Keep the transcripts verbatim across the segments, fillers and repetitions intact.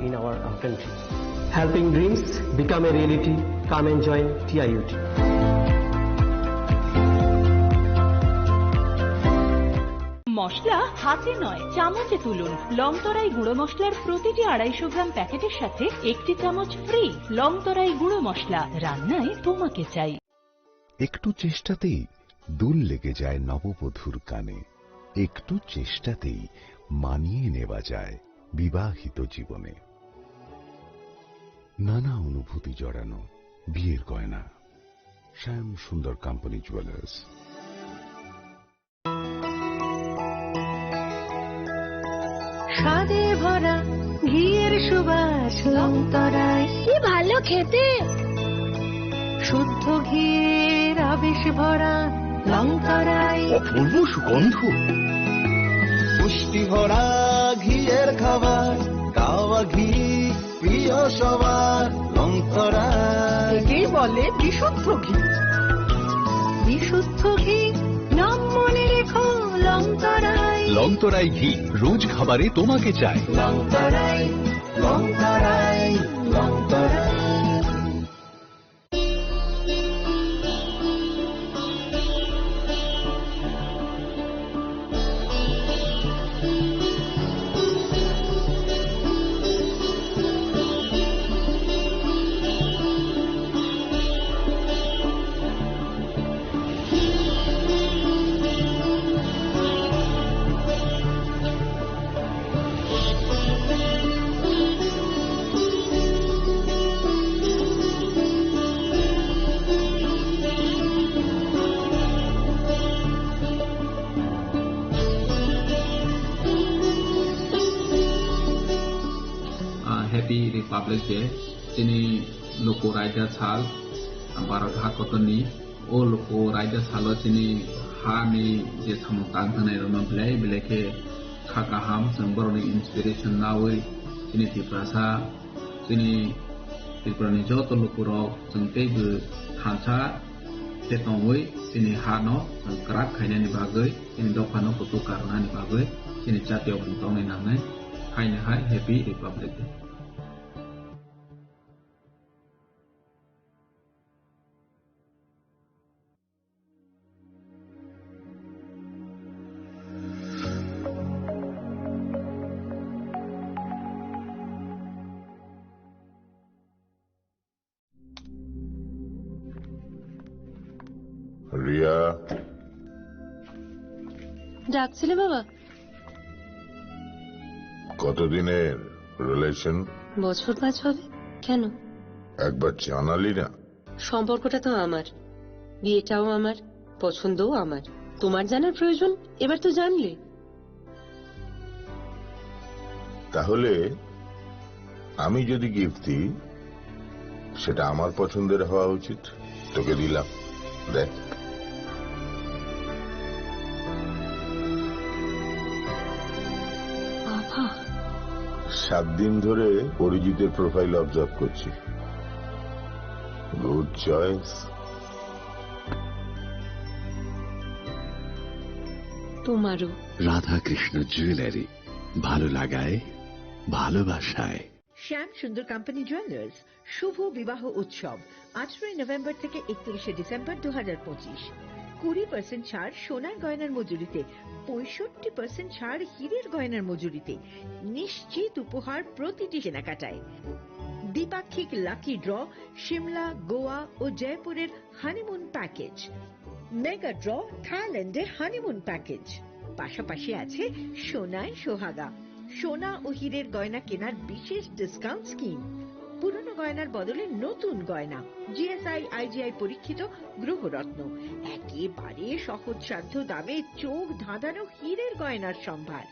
in our uh, country. Helping dreams become a reality. Come and join T I U T. মশলা হাতে নয়, চামচে তুলুন। লংতরাই গুঁড়ো মশলার প্রতিটি আড়াইশো গ্রাম প্যাকেটের সাথে একটি চামচ ফ্রি। লংতরাই গুঁড়ো মশলা, রান্নায় তোমাকে চাই। একটু চেষ্টাতেই দুল লেগে যায় নববধূর কানে। একটু চেষ্টাতেই মানিয়ে নেওয়া যায় বিবাহিত জীবনে। নানা অনুভূতি জড়ানো বিয়ের গয়না। শ্যাম সুন্দর কোম্পানি জুয়েলার্স। স্বাদে ভরা ঘিয়ের সুবাস লংতরায়। কি ভালো খেতে। শুদ্ধ ঘিয়ের আবেশ ভরা লংতরায়। অপূর্ব সুগন্ধ। পুষ্টি ভরা ঘিয়ের খাবার, গাওয়া ঘি প্রিয় সবার লংতরায়। একেই বলে বিশুদ্ধ ঘি। বিশুদ্ধ ঘি, নাম মনে রেখো লংতরায়। লংতরাই ঘি, রোজ খাবারে তোমাকে চাই। লংতরায়, লংতরায়, Longtharai. Ah, Happy Republic Day. Chini luku raida sal, Bharat ha kotorni. O luku raida salo chini ha ni je samung tang thangnairokno belai belai khe kha kaham, chwng borokni inspiration naui chini Tiprasa, chini Tripurani joto lukurok chwng teibo thansa khe tongwi chini ha no chwng kwrak khainani bagwi, chini dopha no kuchuk karnani bagwi chini jatiyokmung tongnai nangnai. Haino hai Happy Republic Day. Riya. ডাকছিলে বাবা? কতদিনের রিলেশন? বছর পাঁচ হবে। কেন? একবার জানালি না। সম্পর্কটা তো আমার, বিয়েটাও আমার, পছন্দও আমার। তোমার জানার প্রয়োজন, এবার তো জানলে। তাহলে আমি যদি গিফট দিই, সেটা আমার পছন্দের হওয়া উচিত। তোকে দিলাম, দেখ। বাবা। সাত দিন ধরে অরিজিতের প্রোফাইল অবজার্ভ করছি। Good choice. তোমারও। রাধাকৃষ্ণ জুয়েলারি, ভালো লাগায়, ভালোবাসায়। শ্যাম সুন্দর কোম্পানি জুয়েলার্স, শুভ বিবাহ উৎসব, আঠারোই নভেম্বর থেকে একত্রিশে ডিসেম্বর দু হাজার পঁচিশ। কুড়ি পার্সেন্ট ছাড় সোনার গয়নার মজুরিতে, পঁয়ষট্টি পার্সেন্ট ছাড় হীরের গয়নার মজুরিতে, নিশ্চিত উপহার প্রতিটি কেনাকাটায়। দ্বিপাক্ষিক লাকি ড্র, সিমলা, গোয়া ও জয়পুরের হানিমুন প্যাকেজ, মেগা ড্র, থাইল্যান্ডে হানিমুন প্যাকেজ, পাশাপাশি আছে সোনায় সোহাগা, সোনা ও হীরের গয়না কেনার বিশেষ ডিসকাউন্ট স্কিম, পুরনো গয়নার বদলে নতুন গয়না, জিএসআই আইজিআই পরীক্ষিত গ্রহরত্ন, একেবারে সহজসাধ্য দামে চোখ ধাঁধানো হীরের গয়নার সম্ভার।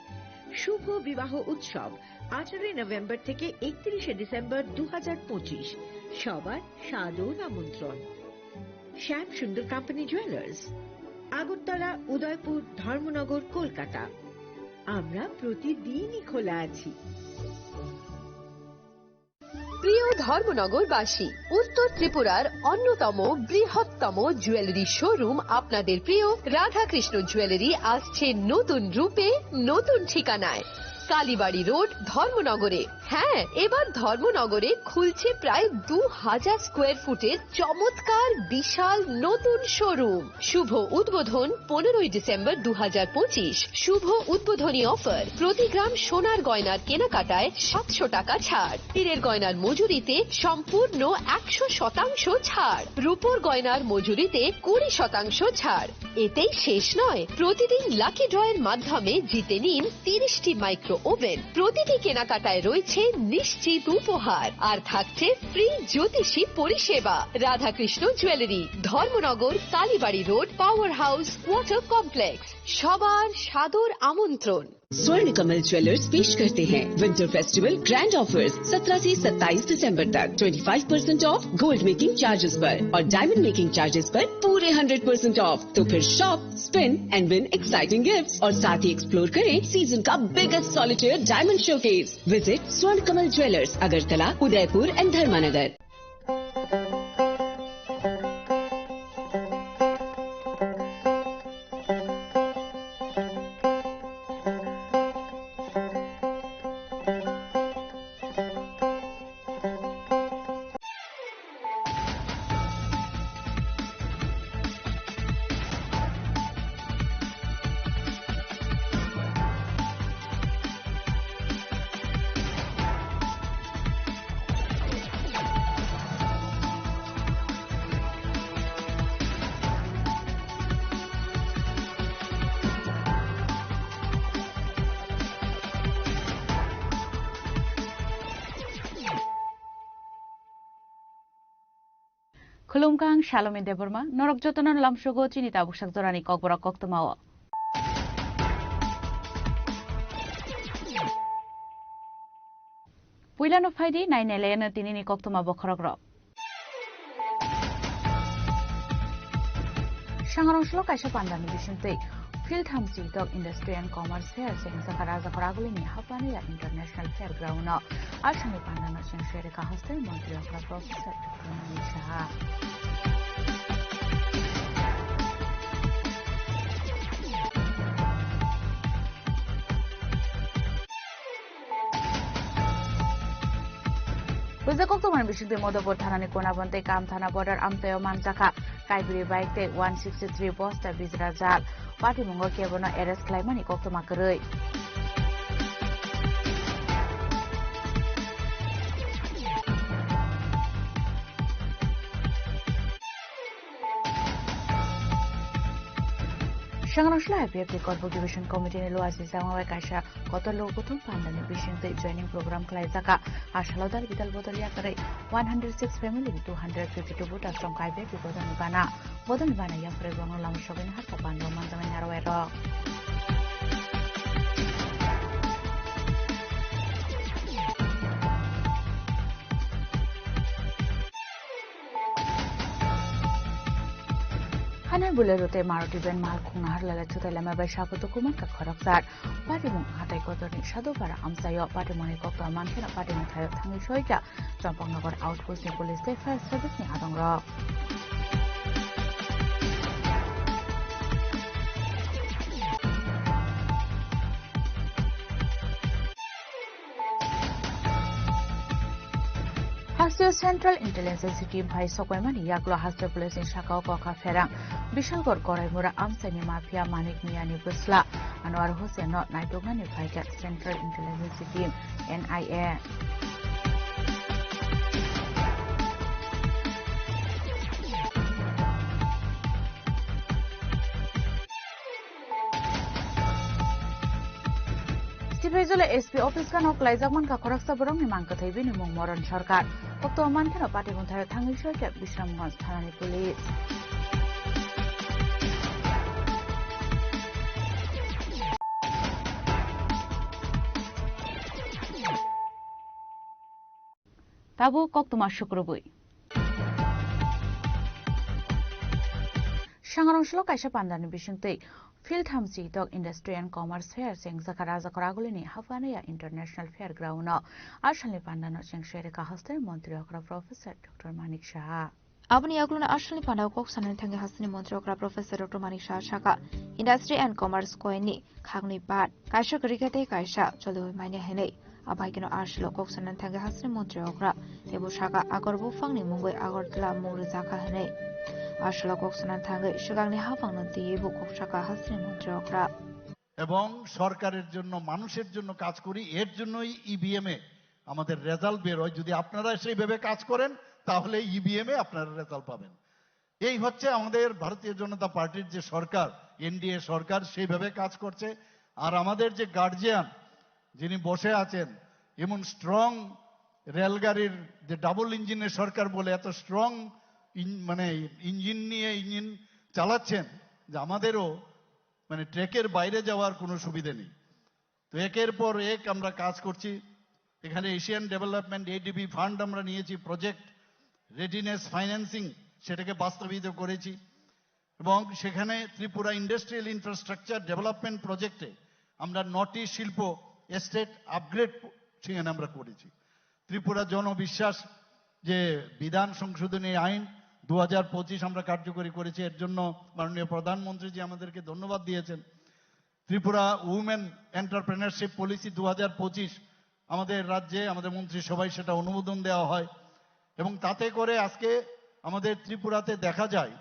শুভ বিবাহ উৎসব, আঠারোই নভেম্বর থেকে একত্রিশে ডিসেম্বর দু হাজার পঁচিশ। সবার সাদর আমন্ত্রণ। শ্যাম সুন্দর কোম্পানি জুয়েলার্স, আগরতলা, উদয়পুর, ধর্মনগর, কলকাতা। আমরা প্রতিদিনই খোলা আছি। প্রিয় ধর্মনগরবাসী, উত্তর ত্রিপুরার অন্যতম বৃহত্তম জুয়েলারি শোরুম আপনাদের প্রিয় রাধাকৃষ্ণ জুয়েলারি আসছে নতুন রূপে, নতুন ঠিকানায়। কালীবাড়ি রোড, ধর্মনগরে। হ্যাঁ, এবার ধর্মনগরে খুলছে প্রায় দু হাজার স্কোয়ার ফুটের চমৎকার বিশাল নতুন শোরুম। শুভ উদ্বোধন পনেরোই ডিসেম্বর দু হাজার পঁচিশ। শুভ উদ্বোধনী অফার, প্রতি গ্রাম সোনার গয়নার কেনাকাটায় সাতশো টাকা ছাড়, হীরের গয়নার মজুরিতে সম্পূর্ণ একশো শতাংশ ছাড়, রূপোর গয়নার মজুরিতে কুড়ি শতাংশ ছাড়। এতেই শেষ নয়, প্রতিদিন লাকি ড্রয়ের মাধ্যমে জিতে নিন তিরিশটি মাইক্রো ওভেন। প্রতিটি কেনাকাটায় রয়েছে নিশ্চিত উপহার, আর থাকছে ফ্রি জ্যোতিষী পরিষেবা। Radhakrishna jewellery, Dharmanagar, Kalibari road, power house, water complex. সবার সাদর আমন্ত্রণ। स्वर्ण कमल ज्वेलर्स पेश करते हैं विंटर फेस्टिवल ग्रैंड ऑफर्स। सत्रह से सत्ताईस दिसंबर तक twenty five percent of gold making charges पर और डायमंड मेकिंग चार्जेस पर पूरे हंड्रेड परसेंट ऑफ। तो फिर shop, spin and win exciting gifts और साथ ही एक्सप्लोर करें सीजन का biggest solitaire diamond showcase. Visit स्वर्ण कमल ज्वेलर्स, अगरतला, उदयपुर एंड धर्मानगर। Khulumkha, ang Salome Debbarma, norok jotono lamsogo chini tabuk sak jorani kokborok koktwmao. Puilano phaidi, nainailaino tinini koktwma bokhorokrok. Sangrong slo kaisa pandani bisingtwi Philtham Chitok Industry and Commerce Fair se hwnjak kha Rajakhor Agulini Hapaniya International Fair Ground-o. Aswkni pandano chwng soi rwkha hostel montri okra Professor Doctor Manik Saha. Bujak koktwmani bisingtwi Madhupur thanani Konabon tei Kam thana border amchaio manjakha. Kaibri bike tei one sixty three bosta bijra jal. Patimungo kebono arrest khlaimani koktwma kwrwi. Sangrang slo I P F T Korbuk Division Committee ni luasi jama bai kaisa kotor lukuthum pandani bisingtwi joining program khlaijakha. A salo dal bidal bodol yakarwi one hundred six family ni two hundred fifty two voters tongkha I P F T bodolni bana. Bodolni bana yakarwi borokno lama sogwini harsa bandrok manjaknai narwai rok. Hanai Bolero tei Maruti van mal khungna harlala chutai lama bai sabo tukuman ka khoroksa. Patimung hatai kotorni Sadopara amchaio patimungni koktwma mankheno patimung thaio thangwi soika Champaknagar outpost ni police tei fire service ni adongrok. Hasteo Central Intelligence Team phai sokbaimani yaklo hasteo police ni sakao kokha pherang. Bishalgarh Koraimura amchaini mafia Manik Miyani bwsla Anwar Hussain no naituknani phaikha Central Intelligence Team, N I A. Sipaijala S P office gano kwlaijak mankha khoroksa borokni mang kwthwi, bini mung Moron Sarkar. Kokto mankheno patimung thaio thangwi soikha Bisramganj thanani police. Tabuk koktwma sukrubwi. Sangrong slo kaisa pandani bisingtwi Philtham Chitok Industry and Commerce Fair se wngjakha Rajakhor Agulini Hapaniya International Fair Ground-o. A salni pandano chwng soi rwkha hostel montri okra Professor Doctor Manik Saha. Aboni yagulono aswkni panda kok sanani thangwi hasteni montri okra Professor Doctor Manik Saha sakha, Industry and Commerce koini khaknwi part, kaisa kwrwikha tei kaisa choliwi manya hinwi. Abaikeno aswlo kok sanani thangwi hasteni montri okra teibo sakha, Agor buphangni mungwi Agartala mung rwjakha hinwi. Aswlo kok sanani thangwi swkangni haphangno twiwi bo kok sakha hasteni montri okra. এবং সরকারের জন্য, মানুষের জন্য কাজ করি, এর জন্যই ইভিএম এ আমাদের রেজাল্ট বের হয়। যদি আপনারা সেইভাবে কাজ করেন, তাহলে ইভিএম এ আপনারা রেজাল্ট পাবেন। এই হচ্ছে আমাদের ভারতীয় জনতা পার্টির যে সরকার, এনডিএ সরকার সেইভাবে কাজ করছে। আর আমাদের যে গার্জিয়ান যিনি বসে আছেন, এমন স্ট্রং রেলগাড়ির, যে ডাবল ইঞ্জিনের সরকার বলে এত স্ট্রং মানে ইঞ্জিন নিয়ে ইঞ্জিন চালাচ্ছেন, যে আমাদেরও মানে ট্র্যাকের বাইরে যাওয়ার কোনো সুবিধা নেই। তো একের পর এক আমরা কাজ করছি। এখানে এশিয়ান ডেভেলপমেন্ট এডিবি ফান্ড আমরা নিয়েছি, প্রজেক্ট রেডিনেস ফাইন্যান্সিং, সেটাকে বাস্তবায়িত করেছি। এবং সেখানে ত্রিপুরা ইন্ডাস্ট্রিয়াল ইনফ্রাস্ট্রাকচার ডেভেলপমেন্ট প্রজেক্টে আমরা নটি শিল্প এস্টেট আপগ্রেড সেখানে আমরা করেছি। ত্রিপুরা জনবিশ্বাস যে বিধান সংশোধনী আইন দু হাজার পঁচিশ আমরা কার্যকরী করেছি, এর জন্য মাননীয় প্রধানমন্ত্রীজি আমাদেরকে ধন্যবাদ দিয়েছেন। ত্রিপুরা উইমেন এন্টারপ্রেনারশিপ পলিসি দু হাজার পঁচিশ আমাদের রাজ্যে, আমাদের মন্ত্রিসভায় সেটা অনুমোদন দেওয়া হয় এবং তাতে করে আজকে আমাদের ত্রিপুরাতে দেখা যায়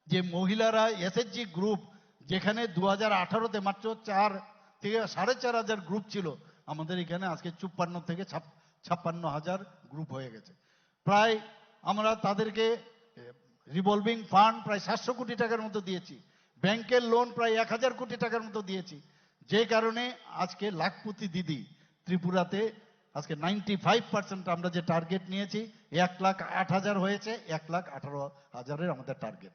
যে মহিলারা এসএইচজি গ্রুপ, যেখানে দু হাজার আঠারোতে মাত্র চার থেকে সাড়ে চার হাজার গ্রুপ ছিল, আমাদের এখানে আজকে চুপ্পান্ন থেকে ছাপ- ছাপ্পান্ন হাজার গ্রুপ হয়ে গেছে। প্রায় আমরা তাদেরকে রিভলভিং ফান্ড প্রায় সাতশো কোটি টাকার মতো দিয়েছি, ব্যাংকের লোন প্রায় এক হাজার কোটি টাকার মতো দিয়েছি, যে কারণে আজকে লাখপতি দিদি ত্রিপুরাতে আজকে নাইনটি ফাইভ পার্সেন্ট আমরা যে টার্গেট নিয়েছি, এক লাখ আট হাজার হয়েছে, এক লাখ আঠারো হাজারের আমাদের টার্গেট।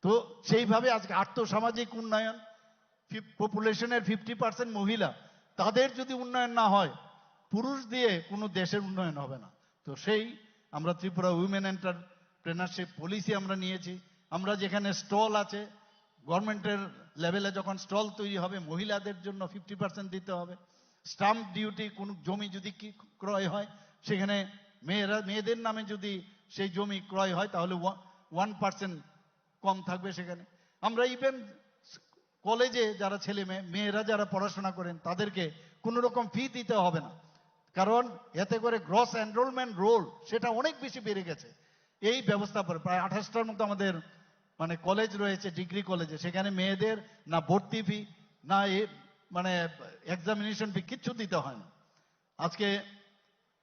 তো সেইভাবে আজকে আর্থসামাজিক উন্নয়ন, পপুলেশনের ফিফটি পার্সেন্ট মহিলা, তাদের যদি উন্নয়ন না হয়, পুরুষ দিয়ে কোনো দেশের উন্নয়ন হবে না। তো সেই আমরা ত্রিপুরা উইমেন এন্টারপ্রেনারশিপ পলিসি আমরা নিয়েছি। আমরা যেখানে স্টল আছে, গভর্নমেন্টের লেভেলে যখন স্টল তৈরি হবে, মহিলাদের জন্য ফিফটি পার্সেন্ট দিতে হবে। স্টাম্প ডিউটি, কোনো জমি যদি কি ক্রয় হয়, সেখানে মেয়েরা, মেয়েদের নামে যদি সেই জমি ক্রয় হয়, তাহলে ওয়ান পার্সেন্ট কম থাকবে সেখানে। আমরা ইভেন কলেজে যারা ছেলে মেয়ে, মেয়েরা যারা পড়াশোনা করেন, তাদেরকে কোনো রকম ফি দিতে হবে না, কারণ এতে করে গ্রস এনরোলমেন্ট রোল সেটা অনেক বেশি বেড়ে গেছে। এই ব্যবস্থা করে প্রায় আঠাশটার মতো আমাদের মানে কলেজ রয়েছে, ডিগ্রি কলেজে, সেখানে মেয়েদের না ভর্তি ফি, না এ মানে এক্সামিনেশন ফি, কিচ্ছু দিতে হয় না। আজকে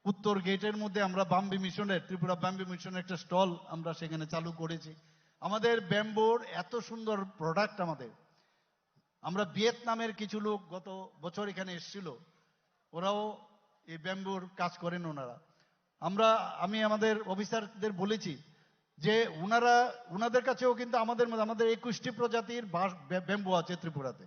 উত্তর গেটের মধ্যে আমরা বাম্বি মিশনের, ত্রিপুরা বাম্বি মিশনের একটা স্টল আমরা সেখানে চালু করেছি। আমাদের ব্যাম্বুর এত সুন্দর প্রোডাক্ট আমাদের। আমরা ভিয়েতনামের কিছু লোক গত বছর এখানে এসেছিল, ওরাও এই ব্যাম্বুর কাজ করেন ওনারা। আমরা, আমি আমাদের অফিসারদের বলেছি যে ওনারা, ওনাদের কাছেও কিন্তু আমাদের মধ্যে, আমাদের একুশটি প্রজাতির বাঁশ, ব্য-, ব্যাম্বু আছে ত্রিপুরাতে।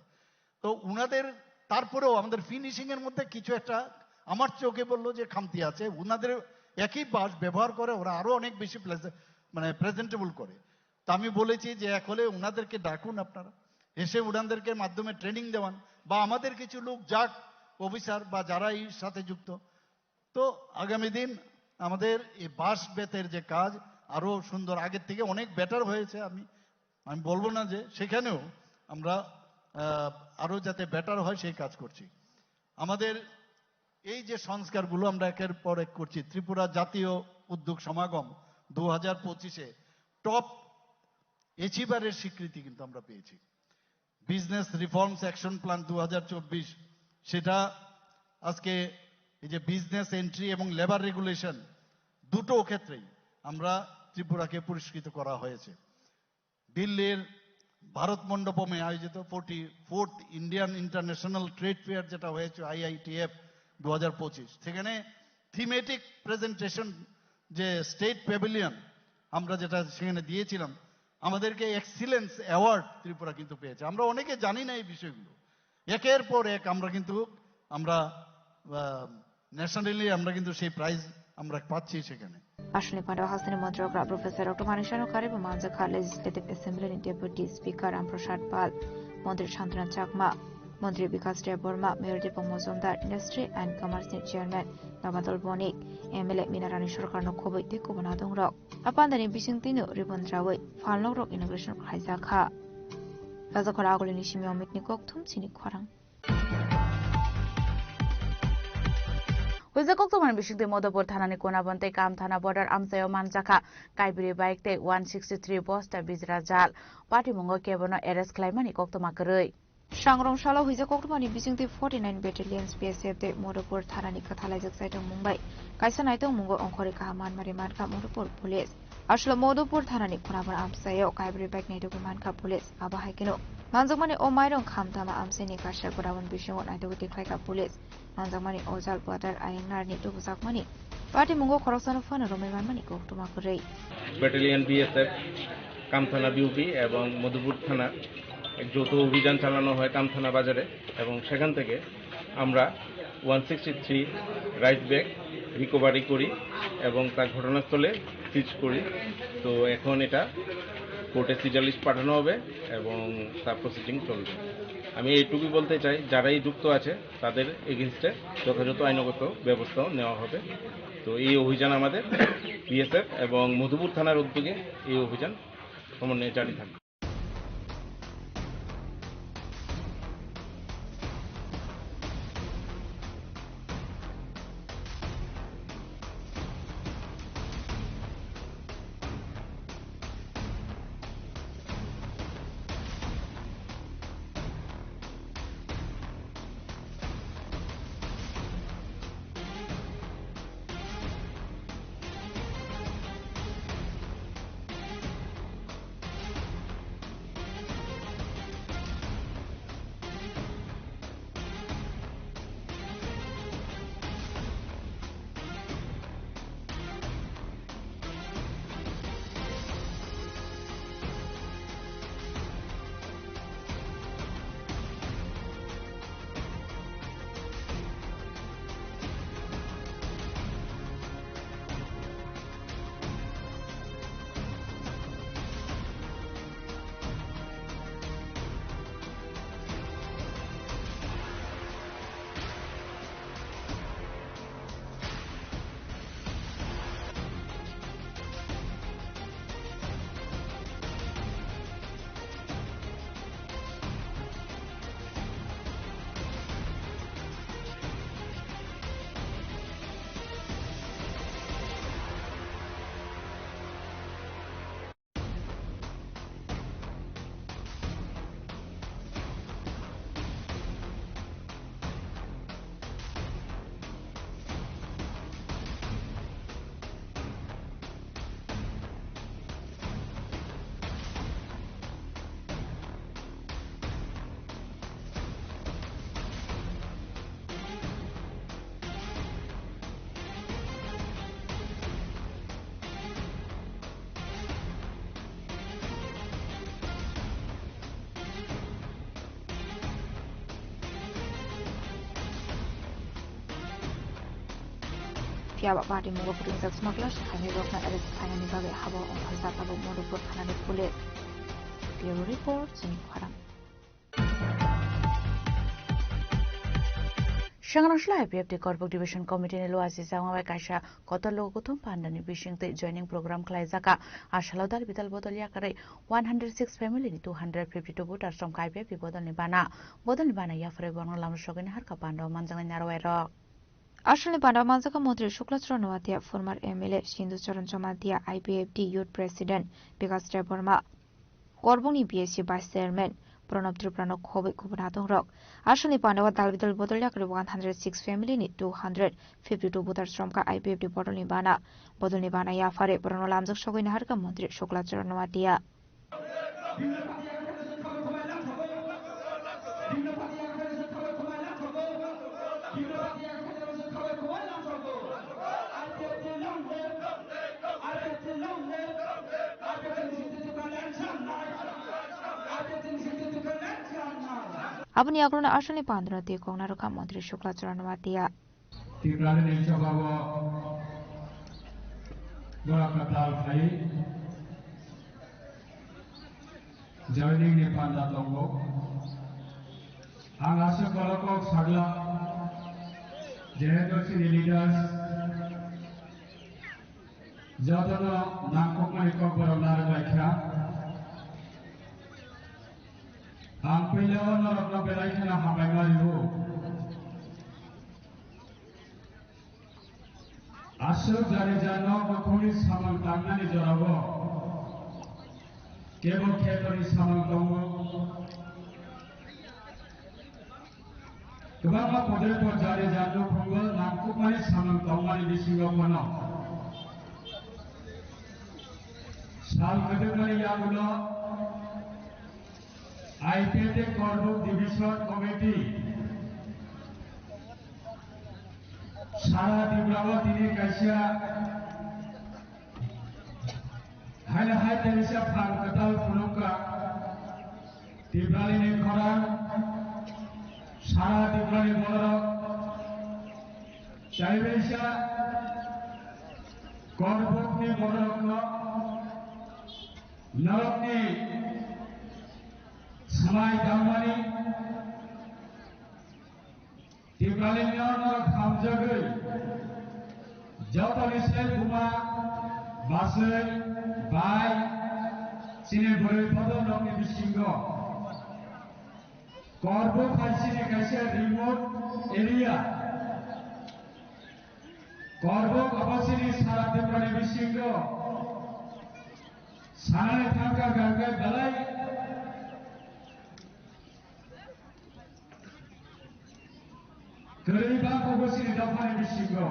তো ওনাদের, তারপরেও আমাদের ফিনিশিং এর মধ্যে কিছু একটা আমার চোখে বললো যে খামতি আছে। ওনাদের একই বাঁশ ব্যবহার করে ওরা আরো অনেক বেশি প্লেজে-, মানে প্রেজেন্টেবল করে। তো আমি বলেছি যে এক হলে ওনাদেরকে ডাকুন আপনারা, এসে ওনাদেরকে মাধ্যমে ট্রেনিং দেওয়ান, বা আমাদের কিছু লোক যাক, অফিসার বা যারা এর সাথে যুক্ত। তো আগামী দিন আমাদের এই বাঁশ বেতের যে কাজ আরো সুন্দর, আগের থেকে অনেক বেটার হয়েছে। আমি, আমি বলবো না যে সেখানেও আমরা আহ, আরো যাতে বেটার হয় সেই কাজ করছি। আমাদের এই যে সংস্কারগুলো আমরা একের পর এক করছি, ত্রিপুরা জাতীয় উদ্যোগ সমাগম দু হাজার পঁচিশে টপ অ্যাচিভারের স্বীকৃতি কিন্তু আমরা পেয়েছি। বিজনেস রিফর্মস অ্যাকশন প্ল্যান দু হাজার চব্বিশ, সেটা আজকে এই যে বিজনেস এন্ট্রি এবং লেবার রেগুলেশন, দুটো ক্ষেত্রেই আমরা ত্রিপুরাকে পুরস্কৃত করা হয়েছে। দিল্লির ভারত মণ্ডপমে আয়োজিত forty fourth Indian international trade fair যেটা হয়েছে, আইআইটিএফ দু হাজার পঁচিশ, সেখানে থিমেটিক প্রেজেন্টেশন, যে স্টেট প্যাভিলিয়ন আমরা যেটা সেখানে দিয়েছিলাম, আমাদেরকে এক্সিলেন্স অ্যাওয়ার্ড ত্রিপুরা কিন্তু পেয়েছে। আমরা অনেকে জানি না এই বিষয়গুলো। একের পর এক আমরা কিন্তু, আমরা ন্যাশনালি আমরা কিন্তু সেই প্রাইজ আমরা পাচ্ছি সেখানে। Aswkni panda hasteni montri okra Professor Doctor Manik Saha no karwi bo manjakha Legislative Assembly ni Deputy Speaker Ram Prasad Pal, Montri Santana Chakma, Montri Bikas Debbarma, Mayor Deepak Majumdar, Industry and Commerce ni Chairman Damodar Bonik, M L A Mina Rani Sarkarno khobwi tei kubun adongrok. A pandani bisingtwino ribbon rawi phalnokrok inauguration khlaijak kha. Rajakhor Agulini simi Omitni kokthum chini khorang. Huijak kokthumani bisingtwi Madhupur thanani Konabon tei Kam thana border amchaio manjakha kaibri bike tei one sixty three bosta bijra jal. Patimungo kebono arrest khlaimani koktwma kwrwi. Sangrong salo huijak kokthumani bisingtwi forty nine Battalion B S F tei Madhupur thanani kwthalaijak chaitokmung bai kaisa naitokmungo ongkhorwi kaham manmari mankha Madhupur Police. Aswkle Madhupur thanani Khunabon amchaio kaibri bike naitugwi mankha police. Abo hai kheno manjakmani o mairung khamthama amchaini kaisa Khunabon bisingo naitugwi tikhlaikha police. Manjakmani o jal buatar ayang narni tubujakmani patimungo khoroksano phano romwi manmani koktwma kwrwi. Battalion BSF, Kamthana বিউপি এবং মধুপুর থানা এক যৌথ অভিযান চালানো হয় কামথানা বাজারে এবং সেখান থেকে আমরা one sixty three rice bag recovery করি এবং তা ঘটনাস্থলে সিজ করি। তো এখন এটা কোর্টে সিজার লিস্ট পাঠানো হবে এবং তা প্রসিডিং চলবে। আমি এইটুকুই বলতে চাই, যারাই যুক্ত আছে তাদের এগেইনস্টে যথাযথ আইনগত ব্যবস্থাও নেওয়া হবে। তো এই অভিযান আমাদের বিএসএফ এবং মধুপুর থানার উদ্যোগে এই অভিযান ক্রমান্বয়ে জারি থাকবে। Phiya ba patimungo phutingjak smuggler swkhainwi rokno arrest khlainani bagwi habo ongkhorjak abo Madhupur thanani police. Bureau report, chini khorang. Sengranglai I P F T Korbuk Division Committee ni luachi changma bai kaisa kotor logo kuthum pandani bisingtwi joining program khlaijak. A salo dal bidal bodol yakarwi one hundred six family ni two hundred fifty two voters romkha I P F T bodolni bana. Bodolni bana yapharwi borokno lama sogwini harkha pando manjaknai narwai rok. Asalni panda manjakha Montri Shukla Charan Noatia, former M L A Sindhu Charan Jamatia, I P F T Youth President Bikash Debbarma, Korbungni B S C Vice Chairman Pranab Tripura no khobwi kubun adongrok. Asalni panda o dal bidal bodol yakarwi one hundred six family ni two hundred fifty two voters romkha I P F T bodolni bana. Bodolni bana yapharwi borokno lamjak sogwi naharkha Montri Shukla Charan Noatia. Aboni yagulo no asalni pandra twi koknai rwkha Montri Shukla Charan Noatia. Tiprani ni sokao borok kwtal khai joining ni panda tongo. Ang aswk borok kok sagla, jehetu chini leaders jotono nangkukmani kokborok narwk laikha. Ang puila o norokno belai kheno hambai ma rwo. Aswk jani jan nok nukhungni samung tangnani jorao kebo khetorni samung tongo. Kwbangma podre pod jani jan nukhungo nangkukmani samung tongmani bisingo phano sal kwdwkmani yagulo I P F T Korbuk Division Committee sara Tripura o tini kaisa haino hai kaisa phan kwtal phunukha. Tipralini khorang sara Tiprani bororok chaibaisa Korbukni bororokno norokni swmai tangmani Tipralino norok hamjagwi jotoni se buma baswi bai chini bwrwi bodol rokni bisingo Korbuk hai chini kaisa remote area. Korbuk abo chini sara Tiprani bisingo sanani thangkha hwnkhe belai kwrwi bangkhogo chini dophani bisingo.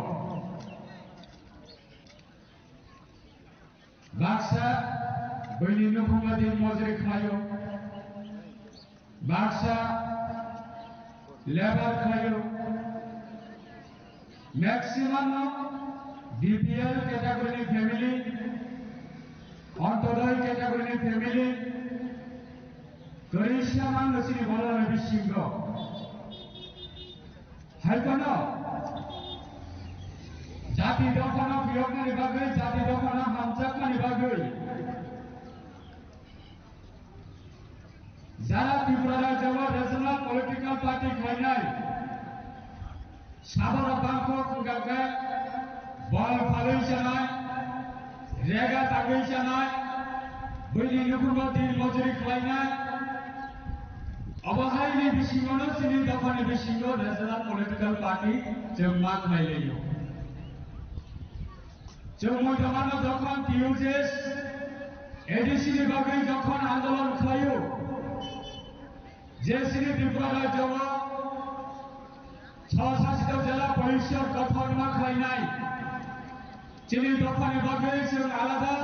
Baksa buini nukhungo din mojri khlaio, baksa labour khlaio. Maximum no B P L category ni family, Antyodoi category ni family, kwrwi se mangno chini bororokni bisingo. Hai phano jati dophano phiyoknani bagwi, jati dophano hamjakmani bagwi jara Tripura rajyo o regional political party khlainai saborok bangkok wngkha khe bol phalwi chanai, rega tangwi chanai, buini nukhungo din mojri khlainai. Obo haini bisingono chini dophani bisingo regional political party chwng ma khlailaio. Chwng muitamano jokhon T U J S A D C ni bagwi jokhon andolon khlaio, je chini Tripura rajyo o Sw-sasito jela porishod gothon ma khlainai. Chini dophani bagwi chwng alada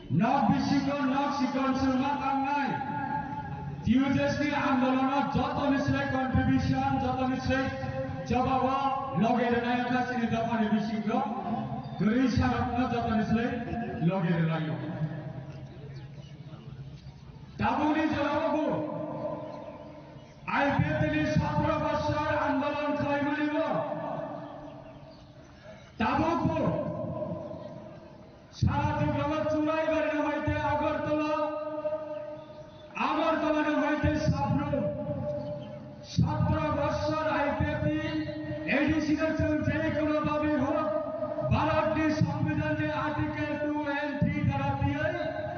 nok bisingo nok sikon chwng ma tangnai. T U J S ni andolono jotoni slai contribution, jotoni slai jobabo loge rwnai wngkha chini dophani bisingo. Kwrwi sarokno jotoni slai loge rwlaio. Tabukni jorao bo I P F T ni satro bosor andolon khlaimani bo tabuk bo sara Tripura o Churaibari no hoite Agartala, Agartala no hoite Sabrum, satro bosor I P F T A D C no chwng je kono babi hok, Bharat ni Songbidan ni Article two and three dara tiyai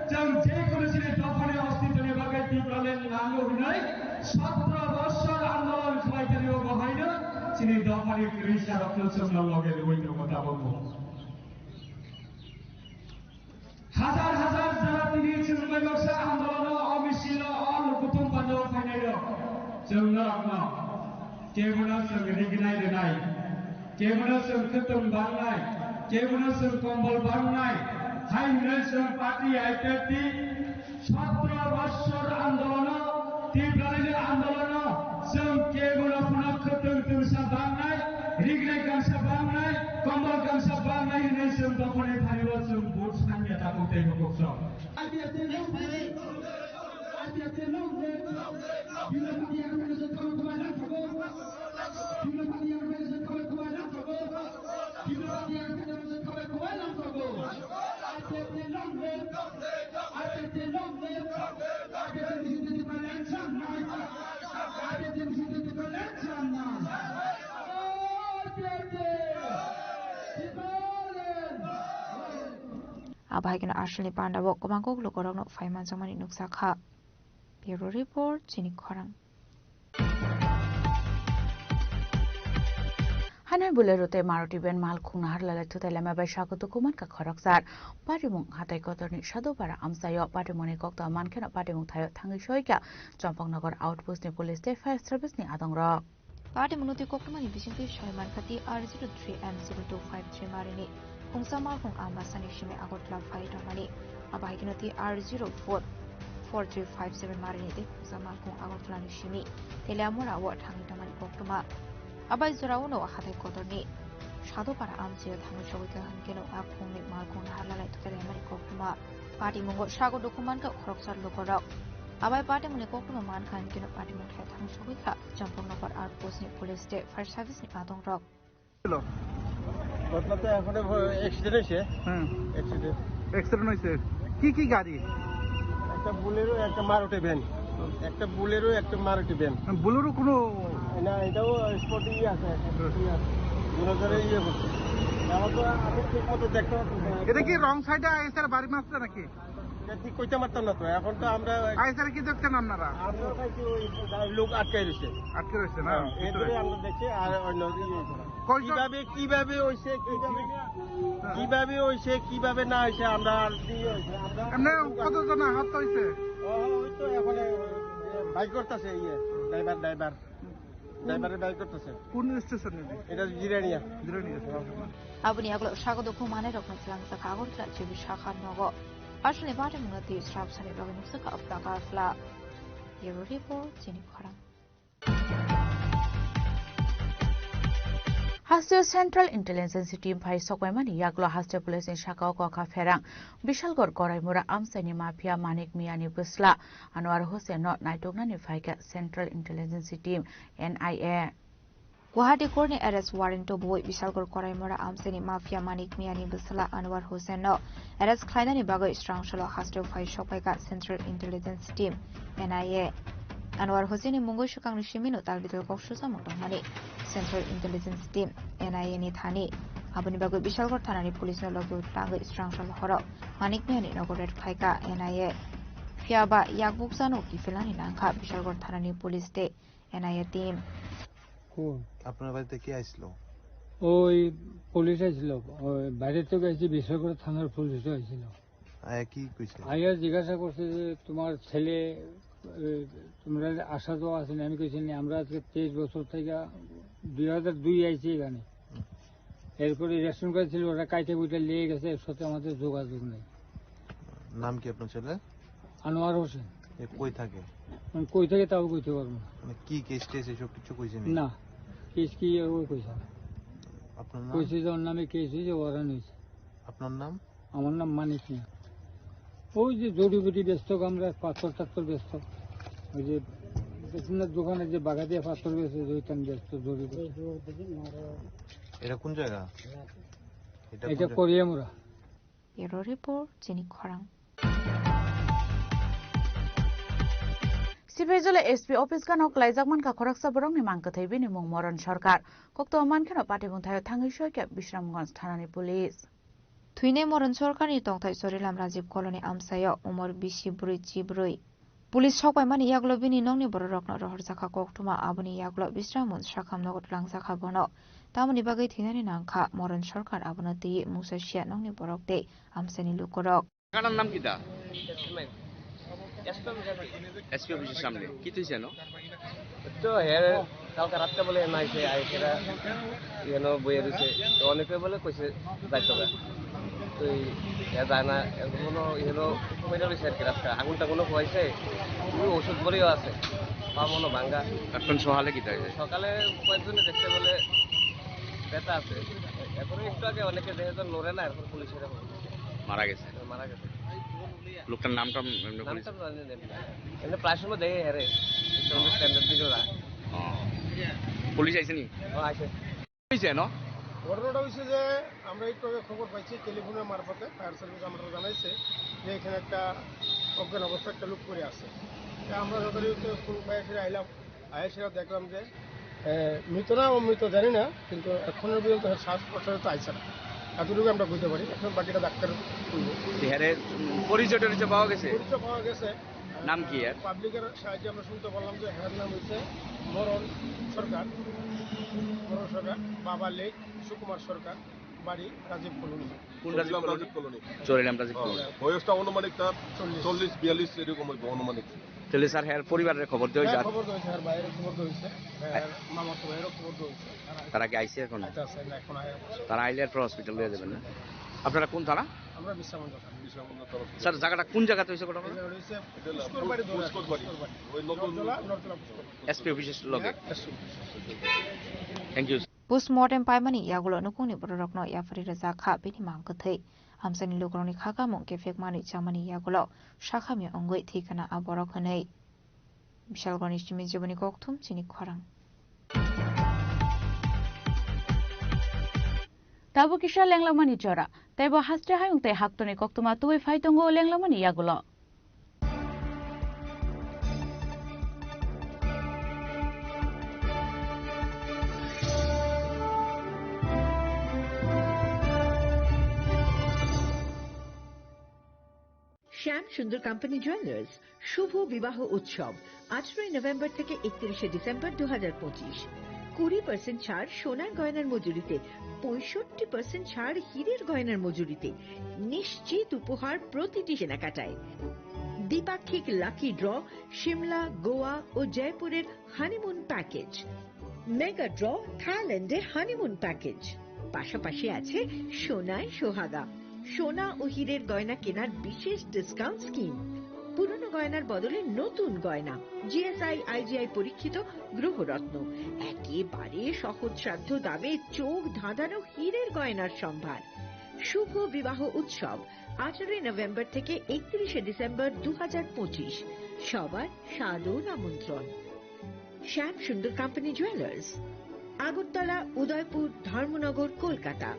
chwng je kono chini dophani ostitw ni bagwi Tipraland nango hinwi satro bosor andolon khlai tani o bahaino chini dophani kwrwi sarokno chwngno loge rwui tongo tabukbo. Hajar hajar jora tini chwng bai baksa andolono, o misilo, o lukuthum pandao phainairok chwng norokno kebono chwng rignai rwnai, kebono chwng kwtwng bangnai, kebono chwng kombol bangnai hai hwnwi chwng party I P F T sotro bosor andolono, Tipralini andolono chwng kebono phano kwtwng twngsa bangnai, rignai gangsa bangnai, kombol gangsa bangnai hwnwi chwng dophani thani o chwng vote sanya tabuk tei bokok chwng. I P F T long live! I P F T long live! Bino Bhatia Khaina Jotkhama Khwbai lang thogo! Bino Bhatia Khaina Jotkhama Khwbai lang thogo! Bino Bhatia Khaina Jotkhama Khwbai lang thogo! I P F T long live! I P F T long live! I P F T Abo hai kheno Arsenalni panda o kwbang kok lukurokno phai manjakmani nukjakha. Bureau Report, Chini Khorang. Hanai Bolero tei Maruti van malkhung naharlai thutai lama bai sago dukuman ka khoroksa. Patimung hatai kotorni Sadopara amchaio patimungni kokto mankheno patimung thaio thangwi soika Champaknagar outpost ni police tei fire service ni adongrok. Patimungno twi koktwmani bisingtwi soi mankha T R zero three M zero two five three marini khungsa malkhung Ambasani simi Agartala phai tongmani. Abo hai kheno T R zero four four three five seven marini tei khungsa malkhung Agartalani simi Teliamura o thangwi tongmani koktwma. Abai jorao no hathai kotorni Sadopara amchaio thangwi sogwi kha, hinkhe no a khungni malkhung naharlai thutai laimani koktwma. Patimungo sago dukuman kha khoroksa lukurok. Abai patimungni koktwma mankha, hinkhe no patimung thai thangwi sogwi kha Champaknagar outpost ni police tei fire service ni adongrok. ঘটনা তো এখন অ্যাক্সিডেন্ট হয়েছে। হুম। Accident. Accident হয়েছে। কি কি গাড়ি? একটা বুলেরো, একটা মারুতি ভ্যান। একটা বুলেরো, একটা মারুতি ভ্যান। বুলেরো কোনো না, এটাও স্পটে ইয়ে আছে, একটা ইয়ে আছে। দুই হাজারে ইয়ে করছে। আমার তো আমি ঠিক মতো দেখতে পাচ্ছি না। এটা কি রং সাইডে আইসার বাড়ি মারছে নাকি? এটা ঠিক কইতে পারতাম না তো। এখন তো আমরা আইসার কি দেখছেন আপনারা? আমরা পাইছি ওই লোক আটকে রয়েছে। আটকে রয়েছে না? হ্যাঁ, এর ভিতরে? জন্যই আমরা দেখছি আর অন্য ইয়ে করে। কয়জন? কিভাবে, কিভাবে হইছে, কিভাবে, হ্যাঁ। কিভাবে হইছে, কিভাবে না হইছে, আমরা আর কি হইছে, আমরা এমনি কতজন আহত হইছে? ও, ওই তো এখন বাইক করতেছে ইয়ে, ড্রাইভার, ড্রাইভার। ড্রাইভারে বাইক করতেছে। কোন স্টেশন এটা? এটা Jirania. Jirania station. Aboni yagulo sago dukumanai rokno twlangjakha Agartala G B sakha nogo. Aswkni patimungno twi srapsani bagwi nukjakha Agartala. Bureau Report, Chini Khorang. Hasteo Central Intelligence Team phai sokpaimani yagulo hasteo police ni sakao kokha pherang Bishalgarh Koraimura amchaini mafia Manik Miyani bwsla Anwar Hussain no naituknani phaikha Central Intelligence Team, N I A. Guwahati court ni arrest warrant o bui Bishalgarh Koraimura amchaini mafia Manik Miyani bwsla Anwar Hussain no arrest khlainani bagwi srang salo hasteo phai sokpaikha Central Intelligence Team, N I A. Anwar Hussain ni mungwi swkangni simi no tal bidal kok sujamo tongmani Central Intelligence Team, N I A ni thani. Aboni bagwi Bishalgarh thanani police no logi o twlangwi srang salo horo Manik Miyani nogo raid khlaikha N I A. Phiya ba yakbukjano kiphilnani nangkha Bishalgarh thanani police tei N I A team. কোন? আপনার বাড়িতে কে আসলো? ওই পুলিশ আসছিল, ওই বাইরে তো গেছি, বিশ্বকর থানার পুলিশও আসছিল। আয়া কি কইছে? আয়া জিজ্ঞাসা করছে যে, "তোমার ছেলে, এ, তোমরা আসা যাওয়া আছে না?" আমি কইছি, "না, আমরা আজকে তেইশ বছর থেকে দুই হাজার দুই আইছি এখানে।" এরপরে রেশন কার্ড ছিল, ওরা কাইটে কুইটে নিয়ে গেছে, এর সাথে আমাদের যোগাযোগ নেই। নাম কি আপনার ছেলের? আনোয়ার হোসেন। এ কই থাকে? এখন কই থাকে তাও কইতে পারবো না। মানে কি কেস টেস এসব কিছু কইছে নি? না, কেস কি ও কইছে না। আপনার নাম? কইছে যে ওর নামে কেস হয়েছে, ওয়ারেন্ট হয়েছে। আপনার নাম? আমার নাম মানিক মিয়া। ওই যে জড়িবুটি বেচতো আমরা, পাথর টাথর বেচতো। ওই যে দোকানে যে বাগা দিয়ে পাথর বেচে, ওইখানে বেচতো জড়িবুটি। এটা কোন জায়গা? এটা এটা কোন জায়গা? করিয়ামুরা। Bureau Report, Chini Khorang. Sibijolo S P office gano kwlaijak mankha khoroksa borokni mang kwthwi, bini mung Moron Sarkar. Kokto mankheno patimung thaio thangwi soikha Bisramganj thanani police. Thwinai Moron Sarkarni tongthai Sorilam Rajiv Colony amchaio umor bisi brwi chibrwi. Police sokpaimani yagulo bini nokni bororokno rohorjakha koktwma, aboni yagulo Bisramganj sakham nogo twlangjakha bono. Tamoni bagwi thwinani nangkha Moron Sarkar, abono twiwi mungsa sia nokni borok tei amchaini lukurok. কাটার নাম কিতা? এসপি অফিসের সামনে। কি তুই জানো? তো হে কালকে রাত্রে বলে এমআইসি আইসেরা এখানে বইয়ে রয়েছে। তো অনেকে বলে কইছে যাইতো না। তো এই এ যায় না, এমন এখানে বইয়ে রয়েছে আর কি রাস্তা। আগুন টাগুনও হয়েছে, ওই ওষুধ বড়িও আছে, পা মনো ভাঙ্গা। এখন সকালে কিতা হয়েছে? সকালে কয়েকজনে দেখতে বলে ব্যথা আছে। এখন একটু আগে অনেকে দেখে তো নড়ে না, এখন পুলিশেরা মারা গেছে। মারা গেছে। লোকটার নামটা এমনি নামটা পুলিশ? তো জানি না। এমনি প্রায় সময় দেখে হেরে, স্ট্যান্ডার্ড দিকে ওরা। ও। পুলিশ আইছে নি? ও, আইছে। হয়েছে না? ঘটনাটা হয়েছে যে আমরা একটু আগে খবর পাইছি টেলিফোনের মারফতে, ফায়ার সার্ভিস আমরা জানাইছে যে এখানে একটা অজ্ঞান অবস্থা একটা লোক পড়ে আছে। তা আমরা যথারীতি স্কুল ফায়ার ফিরে আইলাম, আইসে দেখলাম যে, এ, মৃত না অমৃত জানি না, কিন্তু এখনো পর্যন্ত শ্বাস প্রশ্বাস তো আইছে না। এতটুকু আমরা বুঝতে পারি, এখন বাকিটা ডাক্তার বলবে। এহারে, উম, পরিচয় টরিচয় পাওয়া গেছে? পরিচয় পাওয়া গেছে। নাম কি এর? পাবলিকের সাহায্যে আমরা শুনতে পারলাম যে এর নাম হচ্ছে মরণ সরকার। মরণ সরকার, বাবা লেক সুকুমার সরকার, বাড়ি রাজীব কলোনি। কোন রাজীব চরিলাম কলোনি? রাজীব কলোনি। চরিলাম রাজীব হ্যাঁ, কলোনি। বয়সটা আনুমানিক তার চল্লিশ। চল্লিশ বিয়াল্লিশ এরকম হইব আনুমানিক। তাহলে স্যার, হ্যাঁ, পরিবারের খবর দেওয়া হ্যাঁ, যার? খবর রয়েছে, হ্যাঁ, ভাইয়ের খবর রয়েছে, হ্যাঁ, হ্যাঁ। মামাতো ভাইয়েরও খবর রয়েছে। তারা তারা কি আইছে এখন? আচ্ছা, আচ্ছা, না, এখন আয়-, তারা আইলে এরপর হসপিটাল নিয়ে যাবেন না? আপনারা কোন থানা? আমরা বিশ্রামগঞ্জ থানা। বিশ্রামগঞ্জ তরফ থেকে। স্যার, জায়গাটা কোন জায়গাতে হয়েছে ঘটনা? এটা রয়েছে এটা হলো পুষ্কর বাড়ি ধরে পুষ্কর আছে, বাড়ি। পুষ্কর বাড়ি। ওই নতুন নজলা, নজলা পুষ্কর বাড়ি। এসপি অফিসের লগে। হ্যাঁ, SP office. Thank you. Postmortem paimani yagulo nukungni bororokno yapharwi rwjak kha bini mang kwthwi. Hamsani lukurokni kha kamung kephek manwi chamani yagulo sakhamya wngwi thwi khna a borok hwnwi. Bishalgorni simi jiboni kokthum chini khorang. Tabuk kisa lenglamani jora, teibo haste hayung tei haktoni koktwma tubui phai tongo lenglamani yagulo. শ্যাম সুন্দর company jewellers শুভ বিবাহ উৎসব আঠারোই নভেম্বর থেকে একত্রিশে ডিসেম্বর দু হাজার পঁচিশ। কুড়ি পার্সেন্ট ছাড় সোনার গয়নার মজুরিতে, পঁয়ষট্টি পার্সেন্ট ছাড় হীরের গয়নার মজুরিতে, নিশ্চিত উপহার প্রতিটি কেনাকাটায়। দ্বিপাক্ষিক লাকি ড্র, সিমলা, গোয়া ও জয়পুরের হানিমুন প্যাকেজ, মেগা ড্র, থাইল্যান্ডের হানিমুন প্যাকেজ, পাশাপাশি আছে সোনায় সোহাগা, সোনা ও হীরের গয়না কেনার বিশেষ ডিসকাউন্ট স্কিম, পুরনো গয়নার বদলে নতুন গয়না, জিএসআই আইজিআই পরীক্ষিত গ্রহরত্ন, একেবারে সহজসাধ্য দামে চোখ ধাঁধানো হীরের গয়নার সম্ভার। শুভ বিবাহ উৎসব আঠারোই নভেম্বর থেকে একত্রিশে ডিসেম্বর দু হাজার পঁচিশ। সবার সাদর আমন্ত্রণ। শ্যাম সুন্দর কোম্পানি জুয়েলার্স, আগরতলা, উদয়পুর, ধর্মনগর, কলকাতা।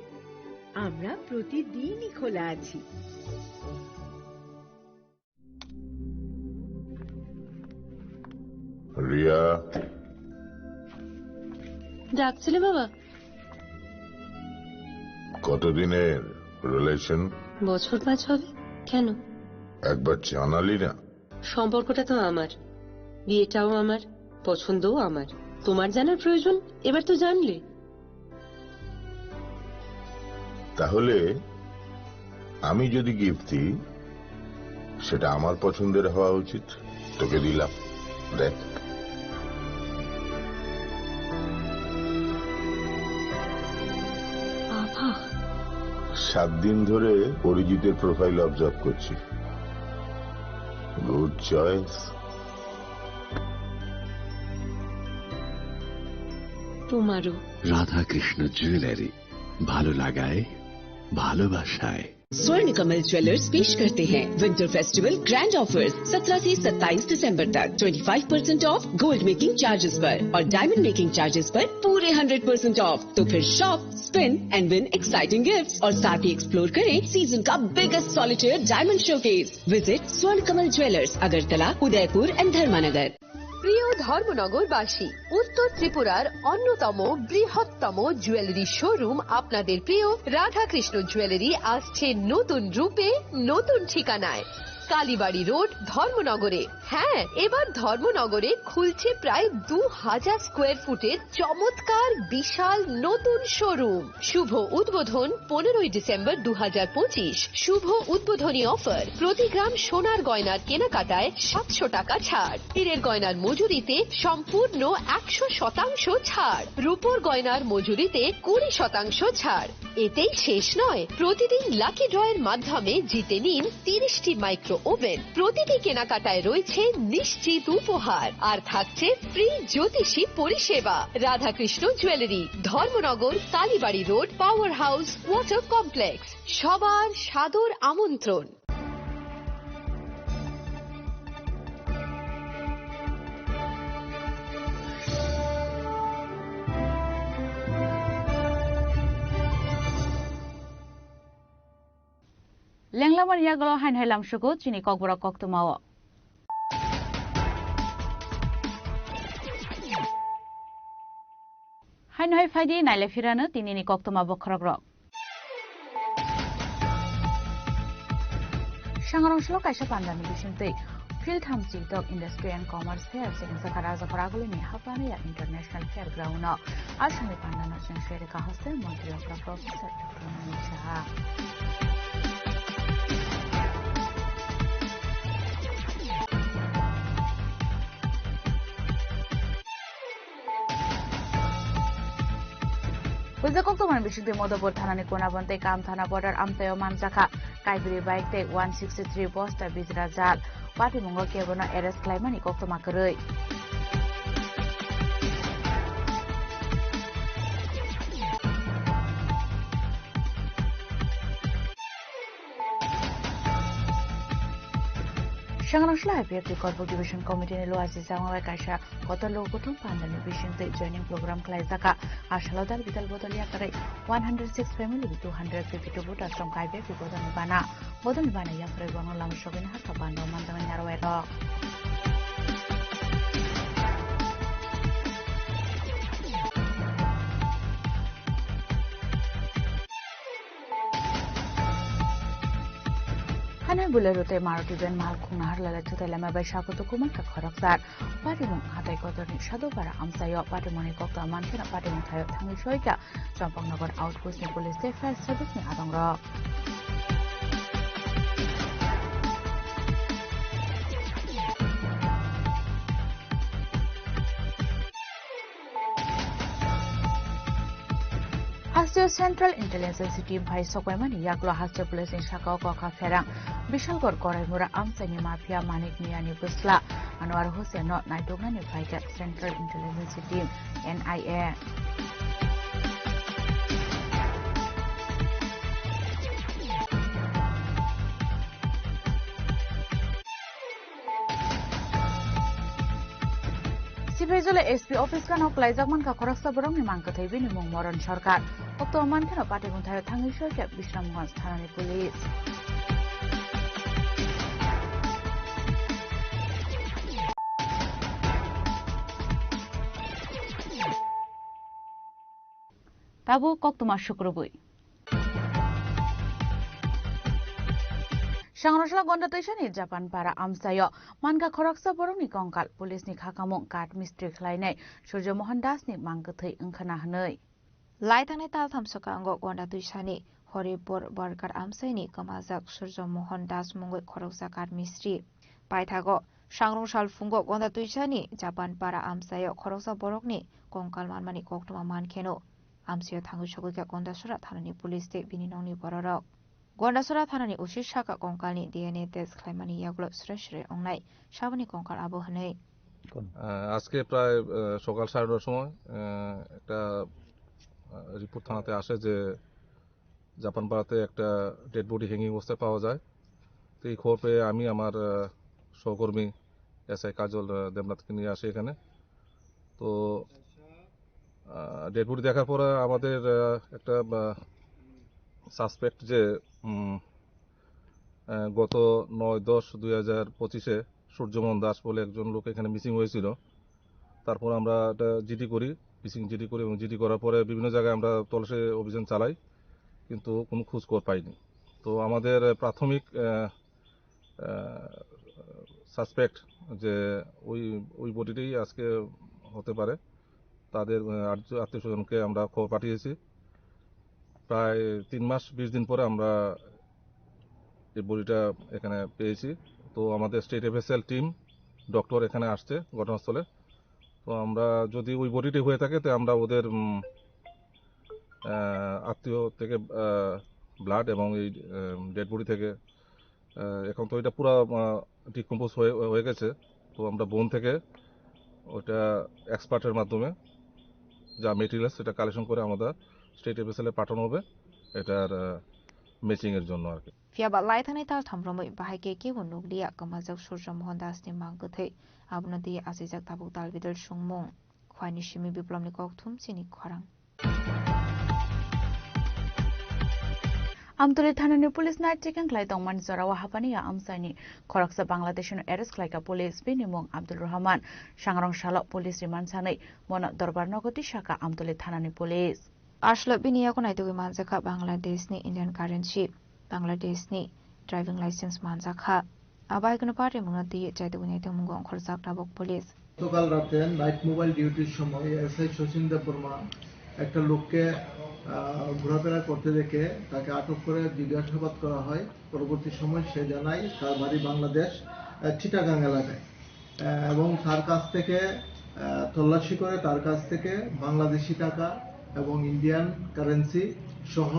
আমরা প্রতিদিনই খোলা আছি। রিয়া। ডাকছিলে বাবা? কতদিনের রিলেশন? বছর পাঁচ হবে। কেন? একবার জানালি না। সম্পর্কটা তো আমার, বিয়েটাও আমার, পছন্দও আমার। তোমার জানার প্রয়োজন, এবার তো জানলে। তাহলে আমি যদি গিফট দিই, সেটা আমার পছন্দের হওয়া উচিত। তোকে দিলাম, দেখ। বাবা। সাত দিন ধরে অরিজিতের প্রোফাইল অবজার্ভ করছি। Good choice. তোমারও। রাধাকৃষ্ণ জুয়েলারি, ভালো লাগায়, ভালোবাসায়। स्वर्ण कमल ज्वेलर्स पेश करते हैं विंटर फेस्टिवल ग्रैंड ऑफर्स। सत्रह से सत्ताईस दिसंबर तक twenty five percent of gold making charges पर और डायमंड मेकिंग चार्जेस पर पूरे हंड्रेड परसेंट ऑफ। तो फिर shop, spin and win exciting gifts और साथ ही एक्सप्लोर करें सीजन का biggest solitaire diamond showcase. Visit स्वर्ण कमल ज्वेलर्स, अगरतला, उदयपुर एंड धर्मानगर। প্রিয় ধর্মনগরবাসী, উত্তর ত্রিপুরার অন্যতম বৃহত্তম জুয়েলারি শোরুম আপনাদের প্রিয় রাধাকৃষ্ণ জুয়েলারি আসছে নতুন রূপে, নতুন ঠিকানায়। কালীবাড়ি রোড, ধর্মনগরে। হ্যাঁ, এবার ধর্মনগরে খুলছে প্রায় দু হাজার স্কোয়ার ফুটের চমৎকার বিশাল নতুন শোরুম। শুভ উদ্বোধন পনেরোই ডিসেম্বর দু হাজার পঁচিশ। শুভ উদ্বোধনী অফার, প্রতি গ্রাম সোনার গয়নার কেনাকাটায় সাতশো টাকা ছাড়, হীরের গয়নার মজুরিতে সম্পূর্ণ একশো শতাংশ ছাড়, রূপোর গয়নার মজুরিতে কুড়ি শতাংশ ছাড়। এতেই শেষ নয়, প্রতিদিন লাকি ড্রয়ের মাধ্যমে জিতে নিন তিরিশটি মাইক্রো ওভেন। প্রতিটি কেনাকাটায় রয়েছে নিশ্চিত উপহার, আর থাকছে ফ্রি জ্যোতিষী পরিষেবা। Radhakrishna jewellery, Dharmanagar, Kalibari road, power house, water complex. সবার সাদর আমন্ত্রণ। Lenglamani yagulo haino hai lamsugo chini kokborok koktwmao. Haino hai phaidi naile phirano tinini koktwma bokhorokrok. Sangrong salo kaisa pandani bisingtwi Philtham Chitok Industry and Commerce Fair chengjakha Rajakhor Agulini Hapaniya International Fairground-o. Aswkni pandano chwng seri kahorsa Montri Okra Professor Doctor Manik Saha. Puila koktwmani bisingtwi Madhupur thanani Konabon tei Kam thana border amchaio manjakha. Kaibri bike tei one sixty three bosta bijra jal. Patimungo kebono arrest khlaimani koktwma kwrwi. Sangrong salo I P F T Korbuk Division Committee ni luachi jagong bai kaisa kotor logo kuthum pandani bisingtwi joining program khlaijakha. A salo dal bidal bodol yakarwi one hundred six family two hundred fifty two voters tongkha I P F T bodolni bana. Bodolni bana yakarwi bono lama sogwini hakha bana manjaknai narwai rok. Hane Bolero tei Maruti van mal khungna harlala chutai lama bai sago tuku mankha khoroksa. Patimung hatai kotorni Sadupara amchaio patimungni kokta mankheno patimung thaio thangwi soika Champaknagar outpost ni police tei fire service ni adongrok. Hasteo Central Intelligence Team phai sokbaimani yaklo hasteo police ni sakao kokha pherang Bishalgarh Koraimura amchaini mafia Manik Miyani bwsla Anwar Hussain no naituknani phaikha Central Intelligence Team, N I A. Sipaijala S P office gana klaijak mankha khoroksa borokni mang kwthwi bini mung Moron Sarkar. Kokto mankheno patimung thaio thangwi soikha Bisramganj thanani police. Tabuk koktwma sukrubwi. Sangrosla Gonda Twisani Japan para amchaio mankha khoroksa borokni kongkal, police ni khakamung kath mistri khlainai Surjo Mohan Das ni mang kwthwi wngkhana hwnwi. Laithangni taltham swkango Gonda Twisani Horipur Barkar amchaini kwmajak Surjo Mohan Das mungwi khoroksa kath mistri. Paithago Sangrong salphungo Gonda Twisani Japan para amchaio khoroksa borokni kongkal manmani koktwma mankheno amchaio thangwi sogwikha Gondasora thanani police tei bini nokni bororok. Gondasora thanani O C saka kongkalni D N A test khlaimani yagulo sre sre ongnai saboni kongkal abo hwnwi. আহ, আজকে প্রায়, আহ, সকাল সাড়ে নটার সময়, আহ, একটা, আহ, রিপোর্ট থানাতে আসে যে জাপানপাড়াতে একটা ডেড বডি হ্যাঙ্গিং অবস্থায় পাওয়া যায়। তো এই খবর পেয়ে আমি আমার, আহ, সহকর্মী এসআই কাজল, আহ, দেবনাথকে নিয়ে আসি এখানে। তো, আহ, ডেড বডি দেখার পরে আমাদের, আহ, একটা, আহ, সাসপেক্ট যে, উম, আহ, গত নয় দশ দুই হাজার পঁচিশে সূর্যমোহন দাস বলে একজন লোক এখানে মিসিং হয়েছিল। তারপর আমরা একটা জিডি করি, মিসিং জিডি করি এবং জিডি করার পরে বিভিন্ন জায়গায় আমরা তল্লাশি অভিযান চালাই, কিন্তু কোনো খোঁজ খবর পাইনি। তো আমাদের প্রাথমিক, আহ, আহ, সাসপেক্ট যে ওই, ওই বডিটাই আজকে হতে পারে। তাদের, আহ, আত্মীয় স্বজনকে আমরা খবর পাঠিয়েছি। প্রায় তিন মাস বিশ দিন পরে আমরা এই বডিটা এখানে পেয়েছি। তো আমাদের স্টেট এফএসএল টিম, ডক্টর এখানে আসছে ঘটনাস্থলে। তো আমরা যদি ওই বডিটি হয়ে থাকে, তো আমরা ওদের, উম, আহ, আত্মীয় থেকে, আহ, ব্লাড এবং এই, আহ, ডেড বডি থেকে, আহ, এখন তো এটা পুরা, আহ, ডিকম্পোজ হয়ে, হয়ে গেছে। তো আমরা বোন থেকে ওটা এক্সপার্টের মাধ্যমে যা মেটেরিয়ালস, সেটা কালেকশন করে আমাদের স্টেট এফএসএল এ পাঠানো হবে এটার, আহ, ম্যাচিং এর জন্য আর কি। Phiya ba laithangni taltham romwi bahai khe kebo nukliya kwmajak Surjo Mohan Das ni mang kwthwi. Abono twi achijak tabuk dal bidal songmung. Khwani simi Biplobni kokthum chini khorang. Amtuli thanani police night checking khlai tongmani jorao hapani ya amchaini khoroksa Bangladeshino arrest khlaikha police, bini mung Abdul Rahman. Sangrong salo police remand sanwi bono dorbar nogo tisakha Amtuli thanani police. Aswk bini yago naitugwi manjakha Bangladeshni Indian currency, Bangladeshni driving license manjakha. Abai kono party mungno twi chaitugwi naitongmungo ongkhorjak tabuk police. গতকাল রাতে night mobile ডিউটির সময় এসআই শচীন দেববর্মা একটা লোককে আহ, ঘোরাফেরা করতে দেখে তাকে আটক করে জিজ্ঞাসাবাদ করা হয়। পরবর্তী সময় সে জানায় তার বাড়ি বাংলাদেশ, আহ, চিটাগাং এলাকায়। আহ, এবং তার কাছ থেকে আহ, তল্লাশি করে তার কাছ থেকে বাংলাদেশি টাকা এবং ইন্ডিয়ান কারেন্সি সহ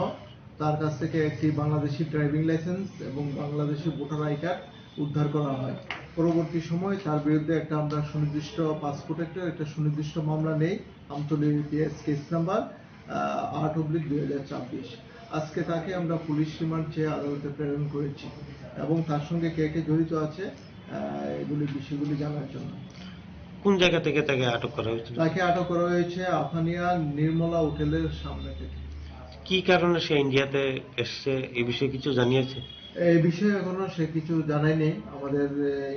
তার কাছ থেকে একটি বাংলাদেশি ড্রাইভিং লাইসেন্স এবং বাংলাদেশি ভোটার আই কার্ড উদ্ধার করা হয়। পরবর্তী সময় তার বিরুদ্ধে একটা আমরা সুনির্দিষ্ট পাসপোর্ট একটা একটা সুনির্দিষ্ট মামলা নেই আমতলী পিএস কেস নাম্বার আট অব্লিক দুই হাজার ছাব্বিশ। আজকে তাকে আমরা পুলিশ রিমান্ড চেয়ে আদালতে প্রেরণ করেছি এবং তার সঙ্গে কে কে জড়িত আছে আহ, এগুলি বিষয়গুলি জানার জন্য। কোন জায়গা থেকে তাকে আটক করা হয়েছিল? তাকে আটক করা হয়েছে আফানিয়া নির্মলা হোটেলের সামনে থেকে। কি কারণে সে ইন্ডিয়াতে এসছে, এই বিষয়ে কিছু জানিয়েছে? এই বিষয়ে এখনো সে কিছু জানায়নি। আমাদের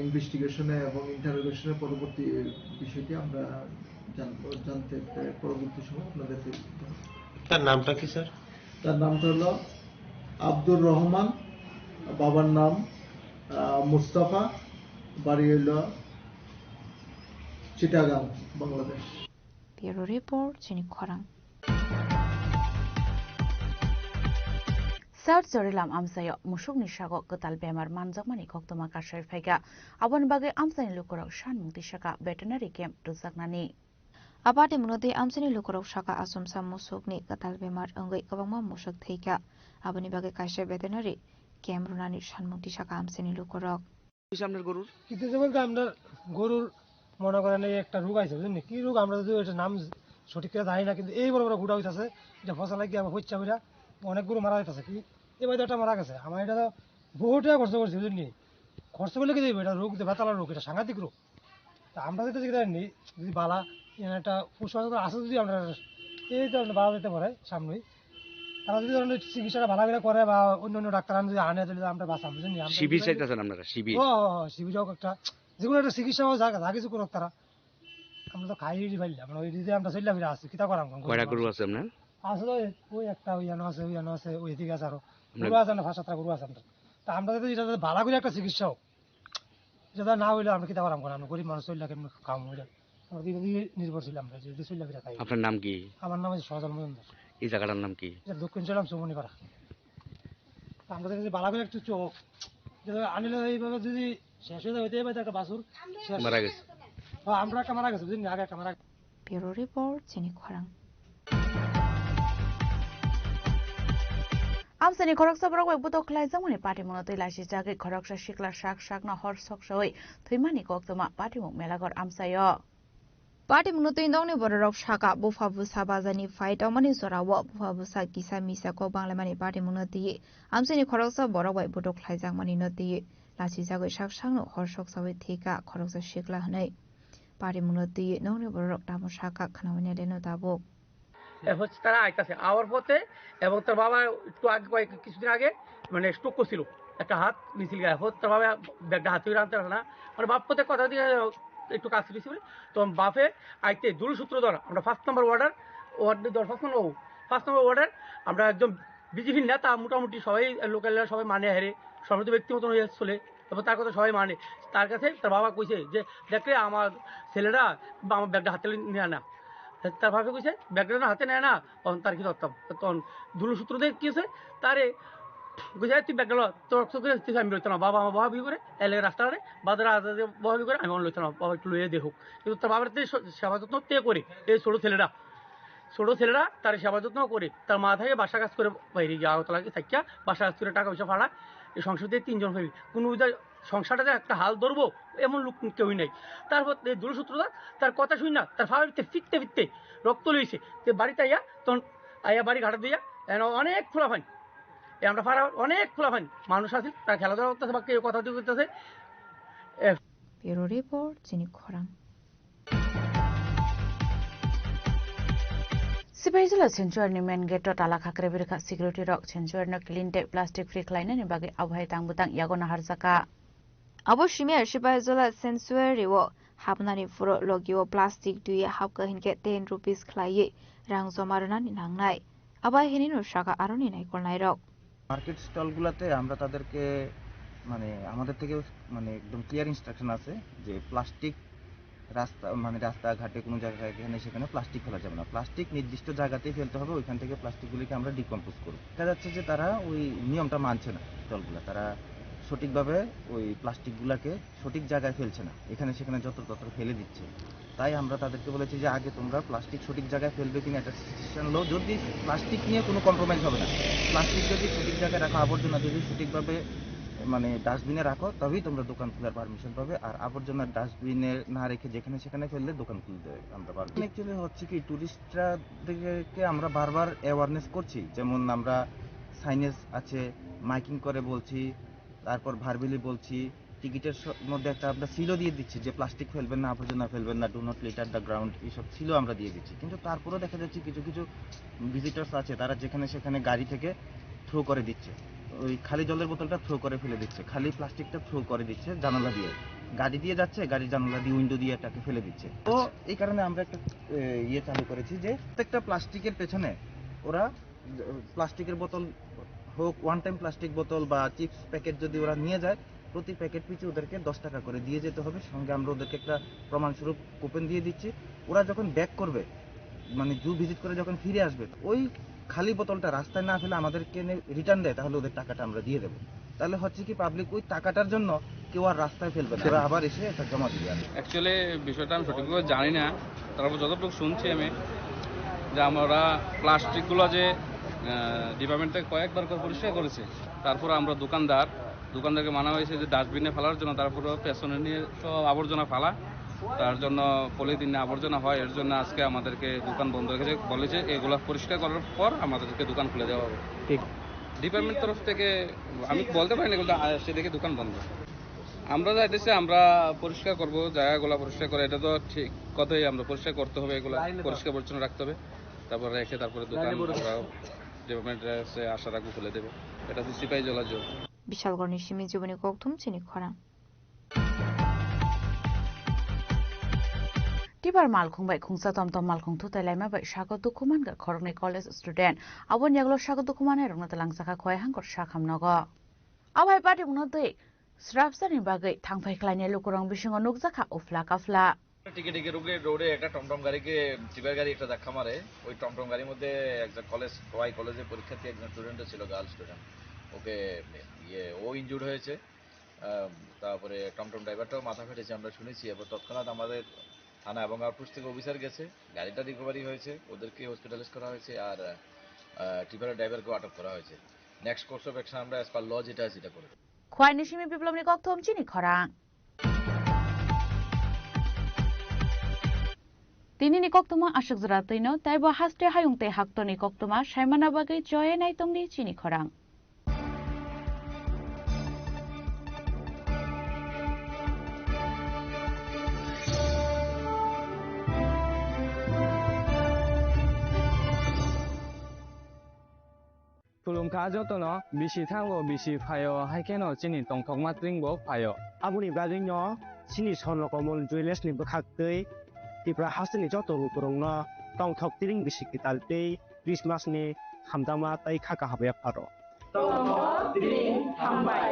ইনভেস্টিগেশনে এবং ইন্টারোগেশনের পরবর্তী বিষয়টি আমরা জানবো, জানতে পরবর্তী সময় আপনাদেরকে। তার নামটা কি, স্যার? তার নামটা হলো আব্দুর রহমান, বাবার নাম আহ, মুস্তাফা, বাড়ি হইল চিটাগাং, Bangladesh. Bureau Report, Chini Khorang. South Jorilam amchaio musukni sago kwtal bemar manjakmani koktwma kasai phaikha. Aboni bagwi amchaini lukurok sanmung tisaka veterinary camp rwjaknani. Abati mwnotwi amchaini lukurok saka asomsa musukni kwtal bemar wngwi kwbangma musuk thwikha. Aboni bagwi kaisa veterinary camp rwnani sanmung tisaka amchaini lukurok. পিছে আপনার গরুর? ইতিতে বলতে আপনার গরুর মনে করেন এই একটা রোগ আছে, বুঝলেন? কি রোগ আমরা যদি এটা নাম সঠিক করে জানি না, কিন্তু এই বড় বড় গুড়া হইতাছে, এটা ফসল লাগিয়ে আবার হচ্ছে আমরা অনেক গরু মারা যাইতেছে। কি এবার একটা মারা গেছে, আমার এটা তো বহু টাকা খরচ করছি, বুঝলেন? খরচ করলে কি যাইবো? এটা রোগ যে বেতালা রোগ, এটা সাংঘাতিক রোগ। তা আমরা যদি ঠিক জানি যদি বালা, এখানে একটা পশু আছে যদি আমরা এই তো আমরা বালা যেতে পারে সামনেই। তারা যদি ধরেন চিকিৎসাটা ভালো করে করে বা অন্য অন্য ডাক্তার আনে যদি আনে তাহলে আমরা বাঁচাম, বুঝলেন? আমরা শিবির যদি চাইতেছেন আপনারা, শিবির? ও, ও, ও, শিবির হোক একটা, যে কোনো একটা চিকিৎসা হোক, যা যা কিছু করুক তারা। আমরা তো খাই ইডি ফাইল, আমরা ওই দিকে আমরা চললাম ফিরে আসছি, কিতা করাম? কয়টা গরু আছে আপনার? আছে তো ওই, ওই একটা ওই এনো আছে, ওই এনো আছে, ওই দিকে আছে আরো। আপনার গরু আছে না, পাঁচ সাতটা গরু আছে আমরা। তা আমরা যদি এটা যদি ভালো করে একটা চিকিৎসা হোক, এটা না হইলে আমরা কিতা করাম? আমরা গরিব মানুষ চললে কেমন খাওয়াম? ওইটা আমরা দিনে দিনে নির্ভরশীল আমরা, যদি চললে ফিরে খাই। আপনার নাম কি? আমার নাম হচ্ছে সজল মজুমদার। এই জায়গাটার নাম কি? এটা দক্ষিণ চলাম চৌমনি পাড়া। তা আমরা যদি ভালো করে একটু চোখ, যদি আনিলে এইভাবে যদি শেষ হয়ে যাবে, তো এবার একটা বাছুর শেষ। মারা গেছে। হ্যাঁ, আমরা একটা মারা গেছে, বুঝলি? আগে একটা মারা গেছে। Bureau Report, Chini Khorang. Amsani khoroksa borok bai botok khlaijakmani patimungno twi laisijagwi khoroksa sikla sak sakno hor soksawi thwimani koktwma patimung Melaghor amchaio. Patimungno twi nokni bororok saka bupha bwsa bajani phai tongmani jorao bupha bwsa kisa misa kok banglaimani patimungno twi amchaini khoroksa borok bai botok khlaijakmanino twi laisijagwi sak sakno hor soksawi thwikha khoroksa sikla hwnwi. Patimungno twi nokni bororok tamo saka khwnamani leno tabuk. এ হচ্ছে তারা আইতাছে, আওয়ার পথে এবং তার বাবা একটু আগে, কয়েক কিছুদিন আগে মানে স্ট্রোক করছিল, একটা হাত নিছিল গায়ে, এখন তার বাবা ব্যাগটা হাতে করে আনতে পারে না, মানে বাপ পথে কথা দিয়ে একটু কাজ করছি বলে, তখন বাপে আইতে দূরসূত্র ধর আমরা পাঁচ নম্বর ওয়ার্ডের ওয়ার্ড ধর পাঁচ নম্বর ও পাঁচ নম্বর ওয়ার্ডের আমরা একজন বিজেপির নেতা, মোটামুটি সবাই লোকাল সবাই মানে হেরে সম্মানিত ব্যক্তি মতন হয়ে চলে, এবং তার কথা সবাই মানে। তার কাছে তার বাবা কইছে যে, "দেখ রে, আমার ছেলেটা বা আমার ব্যাগটা হাতে নিয়ে আয় না।" তার বাপে কইছে, "ব্যাগটা না হাতে নেয় না, তখন তার কি ধরতাম?" তখন দুলু সূত্র দিয়ে কি হয়েছে, তারে কইছে, "এই তুই ব্যাগটা ল, তোর চোখে তুই আমি লইতাম না।" বাবা আমার বাবা বি করে, এলে রাস্তাঘাটে, বাজারে আজারে বাবা বি করে, "আমি আমার লইতাম না, বাবা একটু লইয়ে দেখুক।" কিন্তু তার বাবার তো এই স-, সেবা যত্ন তে করে, এই ছোটো ছেলেটা। ছোট ছেলেরা তার সেবা যত্ন করে, তার মা থাকে বাসা কাজ করে বাইরে গিয়ে আগরতলা গিয়ে থাকিয়া বাসা কাজ করে টাকা পয়সা ফাড়ায়। এই সংসার দিয়ে তিনজন ফ্যামিলি, কোনো বিধা সংসারটা যে একটা হাল ধরবো এমন লোক কেউই নেই। তারপর এই দূরসূত্রতা তার কথা শুনি না, তার ফাড়া ফিরতে ফিরতে ফিরতে রক্ত লইছে, যে বাড়িতে আইয়া তখন আইয়া বাড়ি ঘাটা দিয়া এন অনেক খোলা পানি, এ আমরা ফাড়া অনেক খোলা পানি মানুষ আছে, তারা খেলাধুলা করতেছে বা কেউ কথা দিয়ে করতেছে। এ Bureau Report, Chini Khorang. Sipaijala Sanctuary ni main gate o tala khakre birkha security rok sanctuary no clean tei plastic free khlainani bagwi abohai tang bwtang yago naharjakha. Abo simi Sipaijala Sanctuary o hapnani phuru logi o plastic twi hapkha hinkhe ten rupees khlaiwi rang joma rwnani nangnai. Abo hai hinwi no sakha aroni naikolnairok. Market স্টলগুলোতে আমরা তাদেরকে, মানে, আমাদের থেকে, মানে, একদম clear instruction আছে যে প্লাস্টিক রাস্তা, মানে, রাস্তাঘাটে কোনো জায়গায় এখানে সেখানে প্লাস্টিক ফেলা যাবে না। প্লাস্টিক নির্দিষ্ট জায়গাতেই ফেলতে হবে, ওইখান থেকে প্লাস্টিকগুলিকে আমরা ডিকম্পোজ করব। দেখা যাচ্ছে যে তারা ওই নিয়মটা মানছে না স্টলগুলো, তারা সঠিকভাবে ওই প্লাস্টিকগুলোকে সঠিক জায়গায় ফেলছে না, এখানে সেখানে যত্র তত্র ফেলে দিচ্ছে। তাই আমরা তাদেরকে বলেছি যে আগে তোমরা প্লাস্টিক সঠিক জায়গায় ফেলবে কিনা এটা সিচুয়েশন লো। যদি প্লাস্টিক নিয়ে কোনো কম্প্রোমাইজ হবে না, প্লাস্টিক যদি সঠিক জায়গায় রাখো, আবর্জনা যদি সঠিকভাবে, মানে, ডাস্টবিনে রাখো, তবেই তোমরা দোকান খোলার পারমিশন পাবে। আর আবর্জনা ডাস্টবিনে না রেখে যেখানে সেখানে ফেললে দোকান খুলতে আমরা পারবো। অ্যাকচুয়ালি হচ্ছে কি, টুরিস্টরা দিকে আমরা বারবার অ্যাওয়ারনেস করছি, যেমন আমরা সাইনেজ আছে, মাইকিং করে বলছি, তারপর ভার্বালি বলছি, টিকিটের স-, মধ্যে একটা আমরা সিলও দিয়ে দিচ্ছি যে প্লাস্টিক ফেলবেন না, আবর্জনা ফেলবেন না, do not litre the ground, এইসব সিলও আমরা দিয়ে দিচ্ছি। কিন্তু তারপরেও দেখা যাচ্ছে কিছু কিছু ভিজিটার্স আছে, তারা যেখানে সেখানে গাড়ি থেকে থ্রো করে দিচ্ছে, ওই খালি জলের বোতলটা থ্রো করে ফেলে দিচ্ছে, খালি প্লাস্টিকটা থ্রো করে দিচ্ছে জানালা দিয়ে, গাড়ি দিয়ে যাচ্ছে, গাড়ির জানালা দিয়ে, উইন্ডো দিয়ে এটাকে ফেলে দিচ্ছে। তো এই কারণে আমরা একটা, এ, ইয়ে চালু করেছি যে প্রত্যেকটা প্লাস্টিকের পেছনে ওরা প্লাস্টিকের বোতল হোক, ওয়ান টাইম প্লাস্টিক বোতল বা চিপস প্যাকেট যদি ওরা নিয়ে যায়, প্রতি প্যাকেট পিছু ওদেরকে দশ টাকা করে দিয়ে যেতে হবে। সঙ্গে আমরা ওদেরকে একটা প্রমাণস্বরূপ কুপন দিয়ে দিচ্ছি। ওরা যখন ব্যাক করবে, মানে, জু ভিজিট করে যখন ফিরে আসবে, ওই খালি বোতলটা রাস্তায় না ফেলে আমাদেরকে রিটার্ন দেয়, তাহলে ওদের টাকাটা আমরা দিয়ে দেবো। তাহলে হচ্ছে কি, পাবলিক ওই টাকাটার জন্য কেউ আর রাস্তায় ফেলবে না, ওরা আবার এসে এটা জমা দিবে। আর অ্যাকচুয়ালি বিষয়টা আমি সঠিকভাবে জানি না, তারপর যতটুকু শুনছি আমি, যে আমরা প্লাস্টিকগুলো যে, আহ, ডিপার্টমেন্ট থেকে কয়েকবার করে পরিষ্কার করেছে, তারপর আমরা দোকানদার, দোকানদারকে মানা হয়েছে যে ডাস্টবিনে ফেলার জন্য, তারপরে পেছনে নিয়ে সব আবর্জনা ফালা, তার জন্য পলিথিনে আবর্জনা হয়, এর জন্য আজকে আমাদেরকে দোকান বন্ধ রেখেছে, বলেছে এগুলা পরিষ্কার করার পর আমাদেরকে দোকান খুলে দেওয়া হবে। ঠিক। ডিপার্টমেন্ট তরফ থেকে আমি বলতে পারি না, কিন্তু আ-, সে দেখে দোকান বন্ধ। আমরা চাইতেছি আমরা পরিষ্কার করব, জায়গাগুলো পরিষ্কার করে, এটা তো ঠিক কথাই, আমরা পরিষ্কার করতে হবে, এগুলা পরিষ্কার পরিচ্ছন্ন রাখতে হবে, তারপর রেখে তারপরে দোকান আমরা ডিপার্টমেন্টের কাছে আশা রাখবো খুলে দেবে। এটা হচ্ছে সিপাহী জলার জন্য। Bishalgarhni simi jiboni kokthum chini khorang. Tibar malkhung bai khungsa tomtom malkhung thutai laima bai sago dukhu manga khoroknwi college student. Aboni yagulo sago dukhu manai rokno twlangsakha Khowai Hangkor Sakham nogo. Abo hai patimungno twi srapsani bagwi thangphai khlainai lukurok bisingo nukjakha uphla kaphla. টিকে টিকে রোডে, রোডে একটা টমটম গাড়িকে, টিপার গাড়ি একটা ধাক্কা মারে। ওই টমটম গাড়ির মধ্যে একজন কলেজ, খোয়াই কলেজের পরীক্ষার্থী একজন স্টুডেন্টও ছিল, গার্লস স্টুডেন্ট। ওকে, ইয়ে, ও ইনজুর্ড হয়েছে। আহ, তারপরে টমটম ড্রাইভারটাও মাথা ফেটেছে, আমরা শুনেছি। এবার তৎক্ষণাৎ আমাদের থানা এবং আউটপোস্ট থেকে অফিসার গেছে, গাড়িটা রিকভারি হয়েছে, ওদেরকে হসপিটালাইজ করা হয়েছে। আর, আহ, টিপারের ড্রাইভারকেও আটক করা হয়েছে। নেক্সট কোর্স অফ অ্যাকশন আমরা অ্যাজ পার ল যেটা আছে, সেটা করে দেবো। Khowai ni simi biplobni kokthum chini khorang. Tinini koktwma aswk jora twino, teibo haste hayung tei haktorni koktwma saimana bagwi choye nai tongdi chini khorang. Khulumkha jotono, bisi thango, bisi phaio, hai kheno chini tongthokma twingbo phaio. Aboni bagwino chini Swarno Komol Jewellers ni bwkhaktwi Tripura hasteni joto lukurokno tongthok twing bisi kwtal tei Christmas ni hamjakma tei kha kaham yapharw. Tongthok twing hambai.